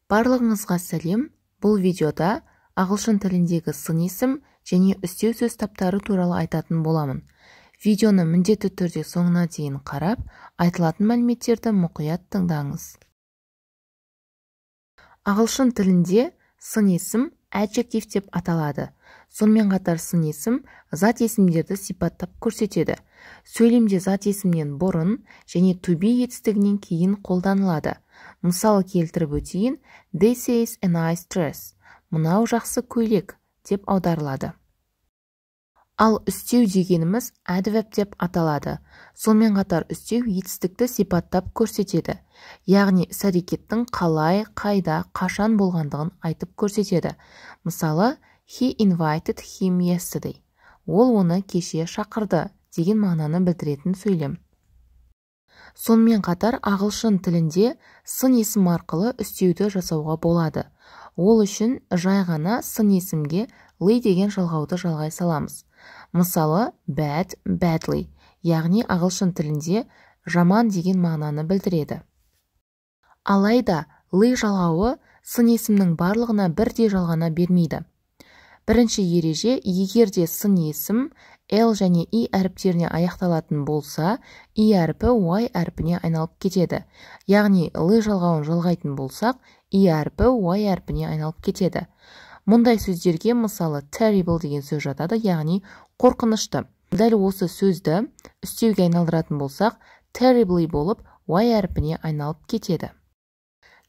Барлығыңызға сәлем. Бұл видеода ағылшын тіліндегі сын есім және үстеу сөз таптары туралы айтатын боламын. Видеоны міндетті түрде соңына дейін қарап, айтылатын мәліметтерді мұқият тыңдаңыз. Ағылшын тілінде сын есім adjective деп аталады. Сонымен қатар сын есім зат есімдерді сипаттап көрсетеді. Сөйлемде зат есімнен бұрын және to be етістігінен кейін қолданылады. Мысал келтіріп өтейін, "This is a nice dress." Мынау жақсы көйлек деп аударылады. Ал үстеу дегеніміз adverb деп аталады. Сонымен қатар үстеу етістікті сипаттап көрсетеді. Яғни іс-әрекеттің қалай, қайда, қашан болғандығын айтып көрсетеді. Мысалы, "He invited him yesterday." Ол оны кеше шақырды деген мағынаны білдіретін сөйлем. Сонымен қатар ағылшын тілінде сын есім арқылы үстеуді жасауға болады. Ол үшін жай ғана сын есімге ly деген жалғауды жалғай саламыз. Мысалы, bad, badly, яғни ағылшын тілінде жаман деген мағынаны білдіреді. Алайда ly жалғауы сын есімнің барлығына бірдей жалғана бермейді. Бірінші ереже: егер де сын есім L және I әріптеріне аяқталатын болса, I әрпі Y әрпіне айналып кетеді. Яғни ly жалғауын жалғайтын болсақ, I әрпі Y әрпіне айналып кетеді. Мұндай сөздерге, мысалы, terrible деген сөз жатады, яғни қорқынышты. Дәл осы сөзді үстеуге айналдыратын болсақ, terribly болып Y әрпіне айналып кетеді.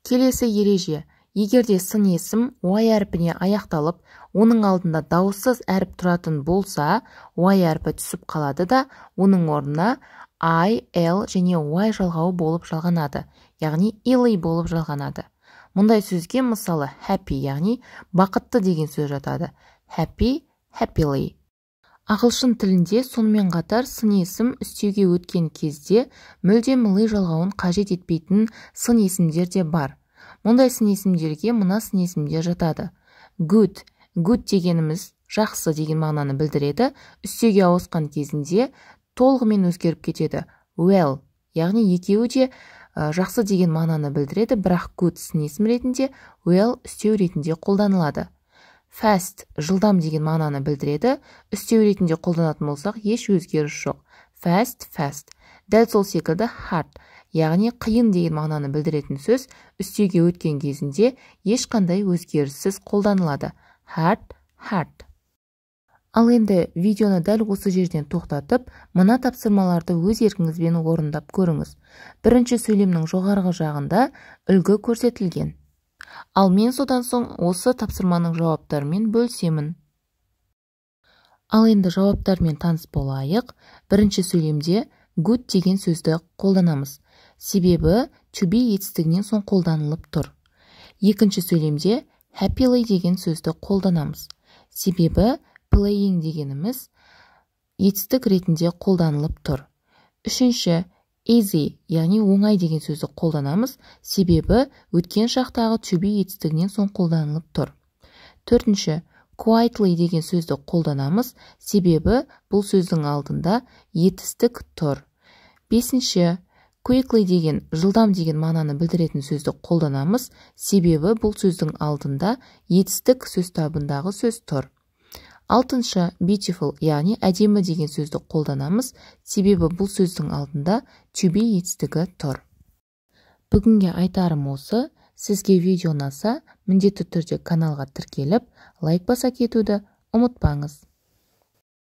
Келесі ереже: егер де сын есім Y әрпіне аяқталып, оның алдында дауыссыз әріп тұратын болса, Y әрпі түсіп қалады да, оның орнына I, L және Y жалғауы болып жалғанады, яғни ily болып жалғанады. Мұндай сөзге, мысалы, happy, яғни бақытты деген сөз жатады: happy, happily. Ағылшын тілінде сонымен қатар сын есім үстеуге өткен кезде мүлдем ly жалғауын қажет етпейтін сын есімдер де бар. Мұндай сын есімдерге мына сын есімдер жатады: good. Good дегеніміз жақсы деген мағынаны білдіреді. Үстеуге ауысқан кезінде толығымен өзгеріп кетеді: well, яғни екеуі де жақсы деген мағынаны білдіреді, бірақ good сын есім ретінде, well үстеу ретінде қолданылады. Fast жылдам деген мағынаны білдіреді. Үстеу ретінде қолданатын болсақ, еш өзгеріс жоқ: fast, fast. Дәл сол секілді hard, яғни қиын деген мағынаны білдіретін сөз үстеуге өткен кезінде ешқандай өзгеріссіз қолданылады: hard, hard. Ал енді видеоны дәл осы жерден тоқтатып, мына тапсырмаларды өз еркіңізбен орындап көріңіз. Бірінші сөйлемнің жоғарғы жағында үлгі көрсетілген. Ал мен содан соң осы тапсырманың жауаптарымен бөлісемін. Ал енді жауаптармен таныс болайық. Бірінші сөйлемде good деген сөзді қолданамыз, себебі to be етістігінен соң қолданылып тұр. Екінші сөйлемде happily деген сөзді қолданамыз, себебі playing дегеніміз етістік ретінде қолданылып тұр. Үшінші, easy, яғни оңай деген сөзді қолданамыз, себебі өткен шақтағы to be етістігінен соң қолданылып тұр. Төртінші, quietly деген сөзді қолданамыз, себебі бұл сөздің алдында етістік тұр. Бесінші, quickly деген жылдам деген мағынаны білдіретін сөзді қолданамыз, себебі бұл сөздің алдында етістік сөз табындағы сөз тұр. Алтыншы, beautiful, яғни әдемі деген сөзді қолданамыз, себебі бұл сөздің алдында to be етістігі тұр. Бүгінге айтарым осы. Сізге видео ұнаса, міндетті түрде каналға тіркеліп, лайк баса кетуді ұмытпаңыз.